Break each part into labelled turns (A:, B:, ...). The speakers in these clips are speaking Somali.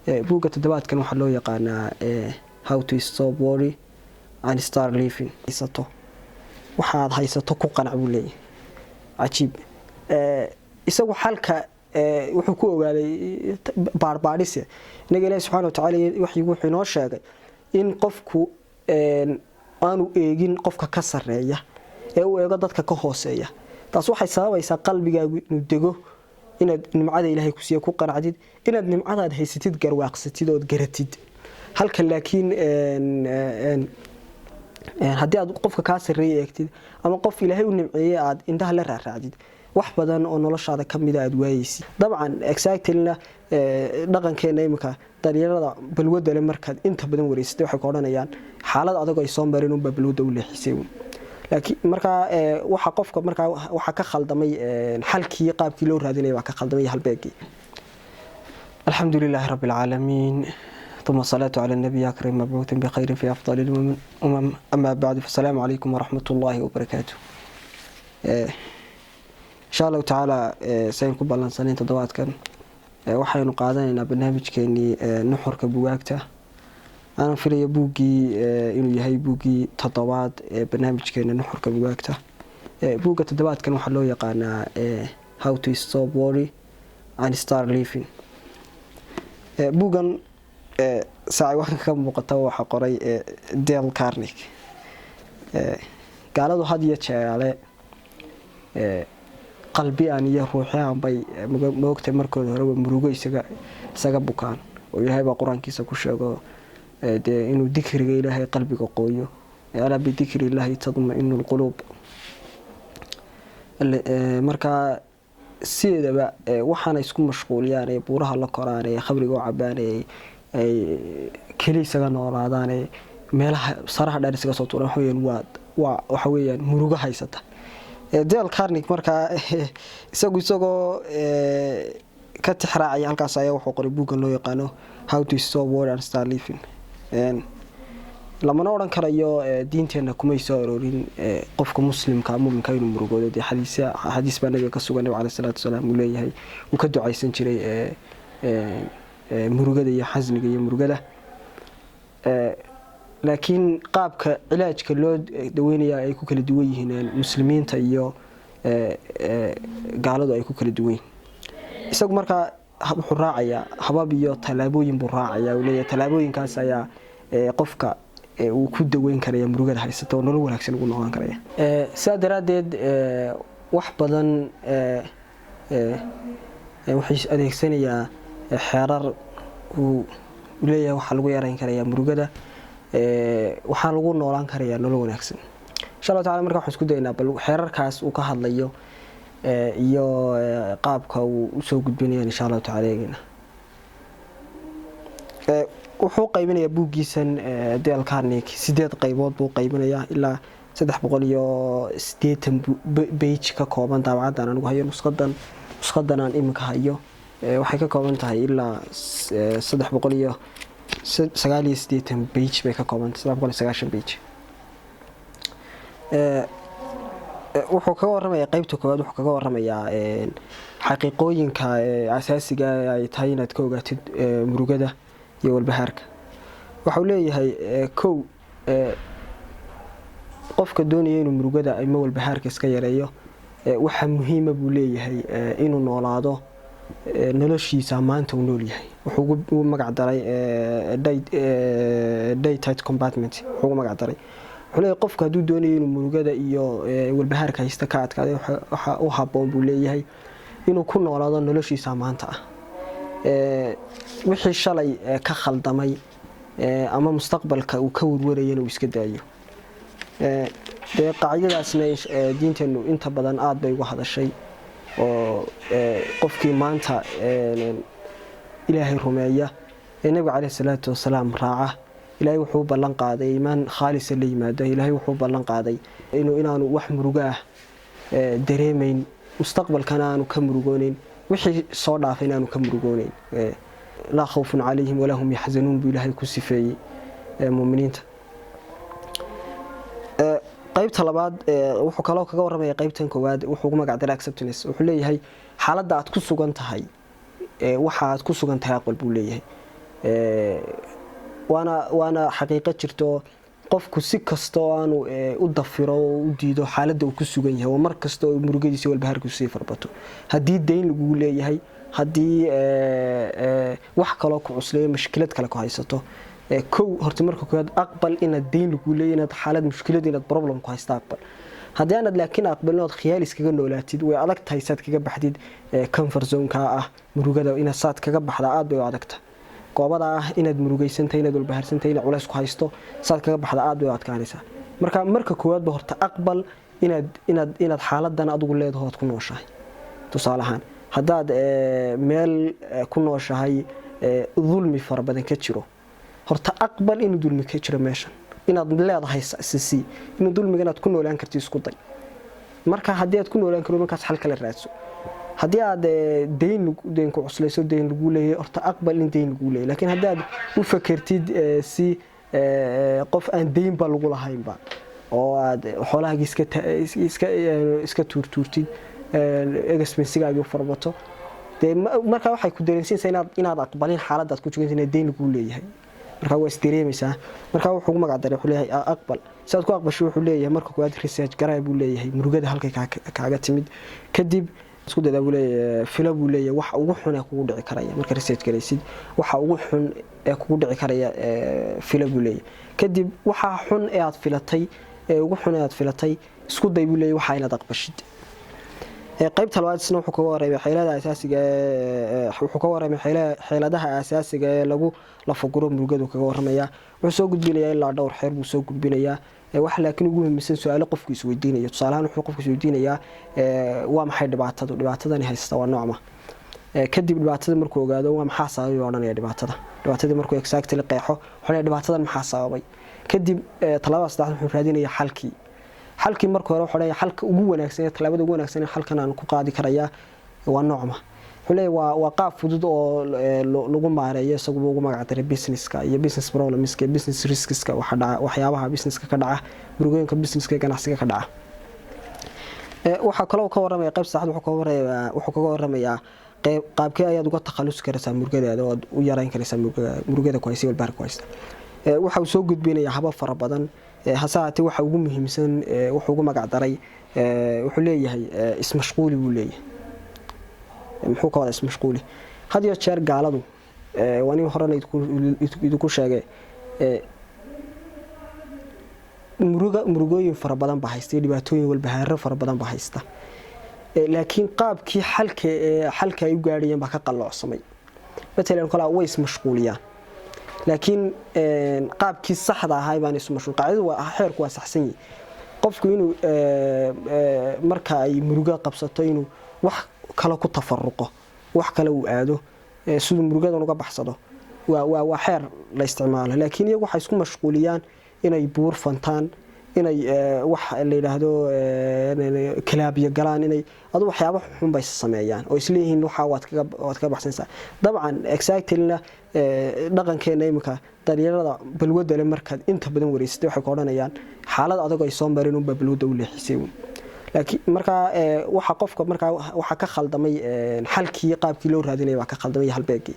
A: Buugga toddobaadkan waxaa loo yaqaanaa "How to Stop Worry and Start Living". Haysato, waxaad haysato ku qanac, buu leeyahay. Cajiib. Isagu xalka wuxuu ku ogaaday baarbaadhise. Inaga Ilaahi subxana watacaala waxyigu wuxuu inoo sheegay in qofku aanu eegin qofka ka sareeya ee uu eego dadka ka hooseeya. Taas waxay sababaysaa qalbigaagu inuu dego, inaad nimcada Ilaahay ku siiya ku qanacdid, inaad nimcadaad haysatid garwaaqsatid ood garatid halka. Laakiin haddii aad qofka kaa sarreeya eegtid ama qof Ilaahay u nimceeyey aad indhaha la raaraacdid, wax badan oo noloshaada ka mida aad waayeysid. Dabcan, exactlyna dhaqankeena iminka, dhalinyarada balwadda le markaad inta badan wareysatay, waxay ku odhanayaan xaalad adag ay soo mareen unbaa balwadda u leexisay. Laakiin markaa waxa qofka markaa waxaa ka khaldamay xalkii, qaabkii loo raadinaya baa ka khaldamay halbeegii. الحمد لله رب العالمين، ثم الصلاة على النبي أكرم مبعوث بخير في أفضل الأمم، أما بعد، فالسلام عليكم ورحمة الله وبركاته. إن شاء الله تعالى sayn ku ballansanayn, toddobaadkan waxaynu qaadanaynaa barnaamijkeenii nuxurka bugaagta. Aanan filaya buuggii inuu yahay buuggii toddobaad ee barnaamijkeena nuxurka bugaagta. Buugga toddobaadkan waxaa loo yaqaanaa "How to Stop Worry and Start Living". Buuggan saaci ka muuqata waxaa qoray Dale Carnegie. Gaaladu had iyo jeeraale qalbiyan iyo ruuxyaan bay moogtay markooda horeba murugo isaga bukaan, oo Ilaahay baa Qur-aankiisa ku sheego dee inuu dikriga Ilaahay qalbiga qooyo: ألا بذكر الله تطمئن القلوب. Markaa sideedaba waxaana isku mashquuliyaan ee buuraha la koraan ee khamriga u cabaan ee ay keli isaga noolaadaan ee meelaha saraha dheer isaga soo tuuraan, waxa weyaan waa waxa weeyaan murugo haysata. Dale Carnegie markaa isagu isagoo ka tixraacaya halkaas ayaa wuxuu qoray buuggan loo yaqaano "How to Stop Worry and Start Living". Lamana odhan karayo diinteenna kumay soo aroorin qofka muslimka, muminka, inuu murugoodo. Dee xadiis baa Nabiga ka sugan, Nabig caleyhi salaatu wasalaam uu leeyahay uu ka ducaysan jiray murugada iyo xasniga iyo murugada. Laakiin qaabka cilaajka loo daweynaya ay ku kala duwan yihiin muslimiinta iyo gaaladu ay ku kala duwan yihiin. Isagu markaa wuxuu raacayaa habab iyo tallaabooyin buu raacaya. Uu leeyahay tallaabooyinkaas ayaa qofka uu ku daweyn karaya murugada haysata oo nolol wanaagsan ugu noolaan karaya. Sidaa daraaddeed wax badan wuxuu adeegsanayaa xeerar uu leeyahay waxaa lagu yareyn karayaa murugada, waxaa lagu noolaan karayaa nolol wanaagsan, insha Allah tacala. Marka waxaan isku daynaa bal xeerarkaas uu ka hadlayo iyo qaabka uu usoo gudbinayan, insha Allahu tacala, eegeyna. Wuxuu qaybinayaa buuggiisan Dale Carnegie sideed qaybood buu qaybinayaa, ilaa 380 page ka kooban. Daabacaddan anigu hayo, nusqadan aan iminka hayo, waxay ka kooban tahay ilaa 389 page bay ka koobantahay, 390 page. Wuxuu kaga waramayaa qeybta koowaad, wuxuu kaga waramayaa xaqiiqooyinka asaasiga ay tahay inaad ka ogaatid murugada iyo walbahaarka. Waxau leeyahay, kow, qofka doonaya inuu murugada ama walbahaarka iska yareeyo, waxaa muhiima, buu leeyahay, inuu noolaado noloshiisa maanta uu nool yahay. Wuxuu ugu magac daray day-tight compartment. Wuxuu ugu magac daray, wuxuu leeyahay, qofka hadduu doonayo inuu murugada iyo walbahaarka haysta ka adkaaday, waxa u habboon, buu leeyahay, inuu ku noolaado noloshiisa maanta ah. Wixii shalay ka khaldamay ama mustaqbalka uu ka warwarayana uu iska daayo. Dee qaacidadaasna diinteenu inta badan aada bay uga hadashay, oo qofkii maanta Ilaahay rumeeya ee Nabiga caleyhi salaatu wasalaam raaca, Ilaahay wuxuu u ballan qaaday, iimaan khaalisa la yimaado, Ilaahay wuxuu u ballan qaaday inaanu wax murugo ah dareemayn, mustaqbalkana aanu ka murugooneyn, wixii soo dhaafay inaanu ka murugooneyn. لا خوف عليهم ولا هم يحزنون buu Ilaahay ku sifeeyey muminiinta. Qaybta labaad wuxuu kaloo kaga waramaya, qaybtan koowaad wuxuu ugu magac daray acceptance. Wuxuu leeyahay xaaladda aad ku sugan tahay, waxa aad ku sugan tahay aqbal, buu leeyahay. Waana xaqiiqo jirto, qofku si kasta oo aanu u dafiro oo u diido xaaladda uu ku sugan yahay, waa mar kasta oo murugadiisa, walbahaarkiisu sii farbato. Haddii dayn lagugu leeyahay, haddii wax kaloo ku cusleeyo, mashkilad kale ku haysato, kow horta marka koowaad aqbal inaad dayn lagugu leeyahay, inaad xaalad mushkilad, inaad problem ku haysta, aqbal. Haddii aanad laakiin aqbalin ood khiyaal iskaga noolaatid, way adag tahay saad kaga baxdid comfort zone-ka ah murugada. Inaad saad kaga baxdaa aad bay u adagtahay. Goobada ah inaad murugaysantahay, inaad walbahaarsantahay, inaad culays ku haysto, saad kaga baxda aad bay u adkaanaysaa. Marka marka koowaadba horta aqbal inaad xaaladan adigu leedaho ood ku nooshahay. Tusaale ahaan, haddaad meel ku nooshahay dulmi fara badan ka jiro, horta aqbal inuu dulmi ka jiro meeshan, inaad leedahay sisi inuu dulmiga inaad ku noolaan karti isku day. Marka haddii aad ku noolaan karo, markaas xal kale raadso. Haddii aad dayn ku cuslayso, dayn lagu leeyahay, horta aqbal in dayn lagu leeyahay. Laakiin haddii aad u fakertid si qof aan daynba lagu lahaynba oo aad xoolahaaga iska tuurtuurtid, expense-igaagii u farbato, dee markaa waxay ku dareensiinaysaa inaad aqbalin xaaladdaad ku juganta, inaad dayn lagu leeyahay. Markaa waa isdareemaysaa. Markaa wuxuu ugu magac daray, wuxuu leeyahay aqbal. Si aad ku aqbasho, wuxuu leeyahay, marka koowaad research garaa buu leeyahay murugada halkay kaaga timid. Kadib isku dadaa buu leeyahay, filo buu leeyahay waxa ugu xun ee kugu dhici karaya. Marka research garaysid, waxa ugu xun ee kugu dhici karaya filo buu leeyahay. Kadib waxa xun ee aad filatay, ee ugu xun ee aad filatay, isku day buu leeyahay waxa inaad aqbashid. Qaybta labaad isna wuxuu kaga warramay xeeladaha asaasiga ee wuxuu ka warramay xeeladaha asaasiga ee lagu lafaguro murugadu kaga warramayaa. Wuxuu soo gudbinayaa ilaa dhowr xeer buu soo gudbinayaa. Wax laakiin ugu muhiimsan su-aalo qofku isweydiinayo. Tusaale ahaan, wuxuu qofku isweydiinayaa: waa maxay dhibaatadu? Dhibaatadani haysta waa noocma? Kadib dhibaatada markuu ogaado, waa maxaa sababay buu odhanaya dhibaatada. Dhibaatadii markuu exactly qeexo, wuxuu leeyahay dhibaatadan maxaa sababay? Kadib talaabada saddexaad wuxuu raadinayaa xalkii. Xalkii marka hore wuxuu leeyahay xalka ugu wanaagsan ee talaabada ugu wanaagsan ee xalkan aan ku qaadi karayaa waa noocma? Wuxuu leeyahay waa qaab fudud oo lagu maareeyo. Isaguba ugu magac daray businesska iyo business problemska, business riskska, waxa dhaca, waxyaabaha businesska ka dhaca, murugooyinka businesska ee ganacsiga ka dhaca. Waxaa kaloo ka waramaya qayb saddexaad, wuxuu kaga waramayaa qayb qaabkee ayaad uga takhalusi karaysaa murugadaada oo aad u yarayn karaysaa murugada ku haysa, walbahaarka ku haysta. Waxa uu soo gudbinayaa habab fara badan. Hase ahaatee waxa ugu muhiimsan wuxuu ugu magac daray, wuxuu leeyahay ismashquuli buu leeyahay. Muxuu ka wada ismashquuli? Had iyo jeer gaaladu, waa nin horena idinku sheegay, murugooyin fara badan baa haysta iyo dhibaatooyin, walbahaaro fara badan baa haysta. Laakiin qaabkii xalka ee xalka ay u gaadhayeen baa ka qalloocsamay. Matalan, kolaa way ismashquuliyaan, laakiin qaabkii saxda ahaa baan isu mashquul. Qaacidadu waa, xeerku waa saxsan yahay. Qofku inuu marka ay murugo qabsato inuu wax kale ku tafaruqo, wax kale uu aado siduu murugadan uga baxsado, waa xeer la isticmaalo. Laakiin iyagu waxay isku mashquuliyaan inay buur fantaan, inay wax la yidhaahdo clubyo galaan, inay adu waxyaabo xun bay sameeyaan oo isleeyihiin waxa waad kaga baxsanaysaa. Dabcan exactlyna dhaqankeena iminka dhalinyarada balwadda le markaad inta badan wareysatay, waxay ku odhanayaan xaalad adag ay soo mareen unbaa balwadda u leexisay. Laakiin markaa waxa qofka markaa waxaa ka khaldamay xalkii, qaabkii loo raadinaya baa ka khaldamay halbeegii.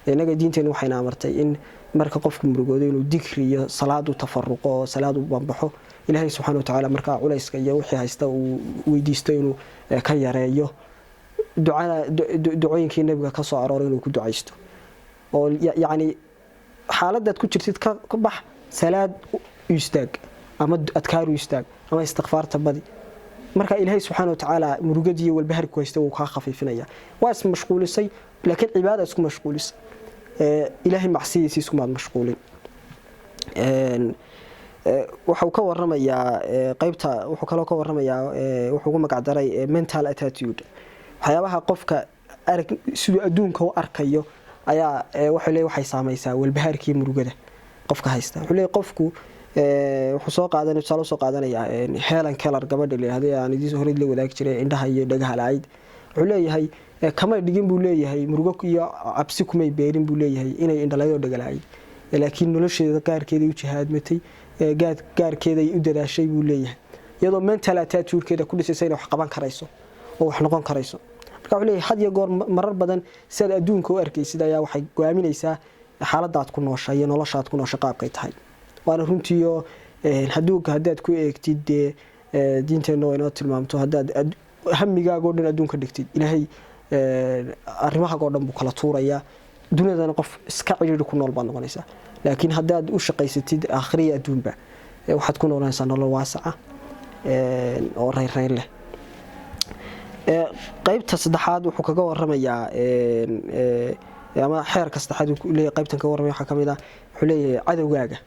A: Innaga diinteenu waxayna amartay in marka qofku murugoodo inuu dikri iyo salaad u tafaruqo oo salaad u bambaxo, Ilaahay subxaana watacaala markaa culayska iyo wixii haysta uu weydiisto inuu ka yareeyo, ducada, ducooyinkii Nebiga ka soo arooray inuu ku ducaysto, oo yacni xaaladaad ku jirtid ka bax, salaad u istaag ama adkaar u istaag ama istikfaarta badi. Marka Ilaahay subxaana watacaala murugadii iyo walbaharku haysta wuu kaa khafiifinaya. Waa ismashquulisay, laakiin cibaada isku mashquulisay, Ilaahay macsiyadiisa iskumaad mashquulin. Waxuu ka waramayaa qaybta, wuxuu kaloo ka waramayaa wuxuu ugu magac daray mental attitude, waxyaabaha qofka arag siduu adduunka u arkayo ayaa wuxuu leeyahay waxay saamaysaa walbahaarkii, murugada qofka haysta. Wuxuu leeyahay qofku wuxuu soo qaadanaya, tusaale soo qaadanayaa Helen Keller, gabadha la yidhaahdo aan idiin horey la wadaagi jiray, indhaha iyo dhagaha la-ayd. Wuxuu leeyahay kamay dhigin buu leeyahay, murugo iyo cabsi kumay beerin buu leeyahay inay indhalayd oo dhaga la-ayd, laakiin nolosheeda gaarkeeday u jihaadmatay, gaarkeeday u dadaashay buu leeyahay, iyadoo mental attitude-keeda ku dhisaysa inay wax qaban karayso oo wax noqon karayso. Marka wuxuu leeyahay had iyo goor marar badan sidaad adduunka u arkaysid ayaa waxay go'aaminaysaa. Xaaladda aad ku nooshay iyo nolosha aad ku nooshay qaabkay tahay. Waana runtiiyo haduunka haddaad ku eegtid, dee diinteenna waa inoo tilmaamto, haddaad hamigaagoo dhan adduunka dhigtid, Ilaahay arrimahaago dhan buu kala tuurayaa, duniyadana qof iska cidhiidhi ku nool baad noqonaysaa. Laakiin haddaad u shaqaysatid aakhiriya adduunba, waxaad ku noolanaysaa nolol waasaca oo reyrreyn leh. Qaybta saddexaad wuxuu kaga waramayaa, ama xeerka saddexaad leeyahay qaybtan kaga warramaya, waxaa ka mid ah, wuxuu leeyahay cadowgaaga,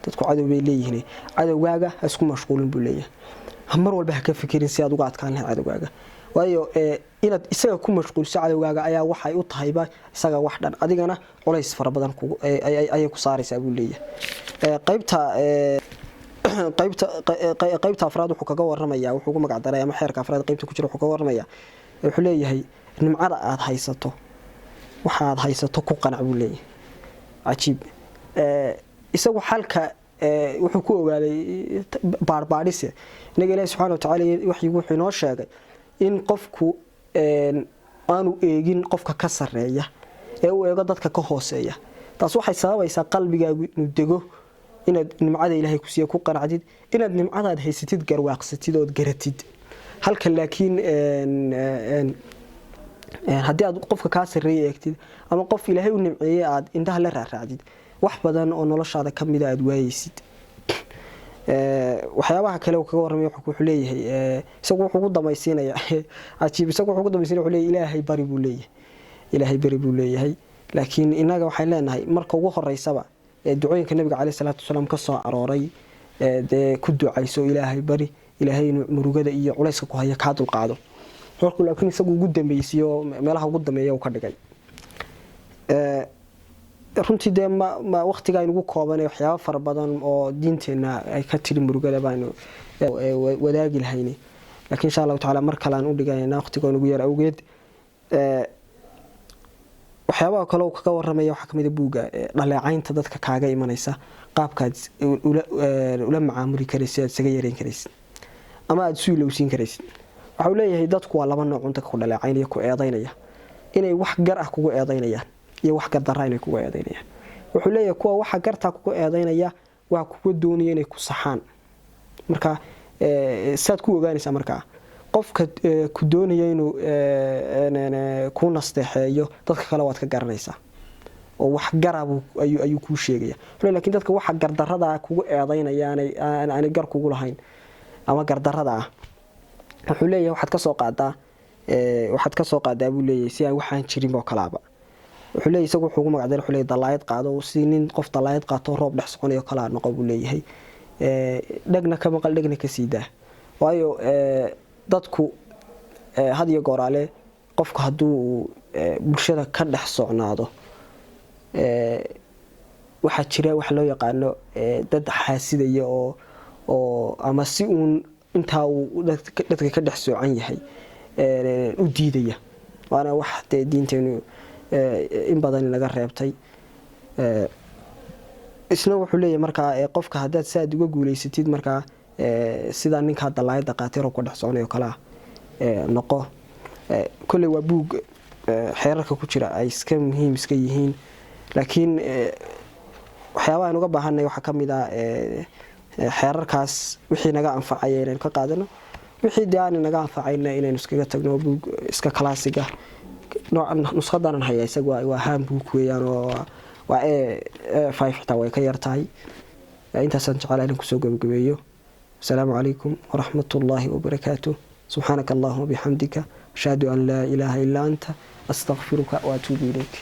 A: dadku cadow bay leeyihiin, cadowgaaga ha isku mashquulin buu leeyahay. Mar walba ha ka fikirin si aad uga adkaan lahayd cadowgaaga, waayo inaad isaga ku mashquulso cadowgaaga ayaa waxay u tahayba isaga wax dhan, adigana culays fara badan ayay ku saaraysaa buu leeyahay. Qaybta afraad wuxuu kaga waramayaa, wuxuu ugu magac daray, ama xeerka afraad qaybta ku jira wuxuu kaga waramayaa, wuxuu leeyahay nimcada aad haysato, waxaad haysato ku qanac buu leeyahay. Cajiib. Isagu xalka wuxuu ku ogaaday baarbaadhise. Inaga Ilaahi subxana watacaala waxyigu wuxuu inoo sheegay in qofku aanu eegin qofka ka sarreeya ee uu eego dadka ka hooseeya. Taas waxay sababaysaa qalbigaagu inuu dego, inaad nimcada Ilaahay ku siiya ku qanacdid, inaad nimcadaad haysatid garwaaqsatid ood garatid halka. Laakiin haddii aad qofka kaa sarreeya eegtid ama qof Ilaahay u nimceeyey aad indhaha la raaraacdid, wax badan oo noloshaada ka mida aada waayeysid. Waxyaabaha kale uu kaga warramay, wuxuu leeyahay isagu, wuxuu ugu damaysiinaya, cajiib, isagu wuxuu ugu damaysiinaya, wuxuu leeyahay Ilaahay bari buu leeyahay, Ilaahay bari buu leeyahay. Laakiin innaga waxay leenahay marka ugu horeysaba ee ducooyinka Nabiga caleyhi salaatu wasalaam ka soo arooray, dee ku ducayso, Ilaahay bari, Ilaahay inuu murugada iyo culayska ku haya kaa dulqaado markuu. Laakiin isagu ugu dambaysiyo, meelaha ugu dambeeya uu ka dhigay. Runtii dee ma waqtigaa inugu kooban, waxyaaba fara badan oo diinteenna ay ka tiri murugada baanu wadaagi lahayni, laakiin insha Allahu tacala mar kale aan u dhiganayna waqtiga ugu yar awgeed. Waxyaabaha kale uu kaga waramaya waxaa kamid a buugga dhaleecaynta dadka kaaga imanaysa, qaabkaad ula macaamuli karaysid, aad isaga yareyn karaysid ama aada isu ilowsiin karaysid. Waxau leeyahay dadku waa laba nooc dadka ku dhaleecaynaya, ku eedaynaya, inay wax gar ah kugu eedaynayaan iyo wax gardarra inay kugu eedaynayaan. Wuxuu leeyahay kuwa waxa gartaa kugu eedaynaya waa kuwa doonaya inay ku saxaan. Marka saad ku ogaanaysaa markaa qofka ku doonaya inuu ku nasteexeeyo, dadka kale waad ka garanaysaa oo wax garab ayuu kuu sheegaya. Lakin dadka waxa gardarada kugu eedaynaya aanay gar kugu lahayn ama gardarada ah, wuxuu leeyahay waxaad kasoo qaadaa buu leeyahay si aan waxaan jirin oo kalaaba. Wuxuu leeyahay isagu, wuxuu ugu magacdaray, wuxuu leeyahay dalaayad qaado, si nin qof dalaayad qaato roob dhex soconayo kalaa noqo buu leeyahay. Dhegna ka maqal, dhegna ka sii daa, waayo dadku had iyo gooraale qofku hadduu bulshada ka dhex socnaado, waxaa jira waxa loo yaqaano dad xaasidaya oo ama si uun intaa uu dadka ka dhex soocan yahay u diidaya. Waana wax dee diinteenu in badan naga reebtay. Isna wuxuu leeyahay markaa qofka haddaad saad uga guuleysatid, markaa sidaa ninkaa dalaayadda qaatay roobka dhex soconayo kalea noqo. Kolley waa buug xeerarka ku jira ay iska muhiim iska yihiin, laakiin waxyaabaha aynu uga baahanay waxaa ka mid ah xeerarkaas wixii naga anfacaya inaynu ka qaadano, wixii dee aanay naga anfacayna inaynu iskaga tagno. Buug iska classic-ga nuskhadanan haya isaga waa handbook weeyaan oo waa A5, xitaa way ka yar tahay. Intaasaan jeclaa inaan kusoo gabagabeeyo. Asalaamu calaykum waraxmat ullaahi wabarakaatuh. Subxaanaka allahuma bixamdika, ashhadu an laa ilaaha illaa anta, astaqfiruka waatuubu ilayk.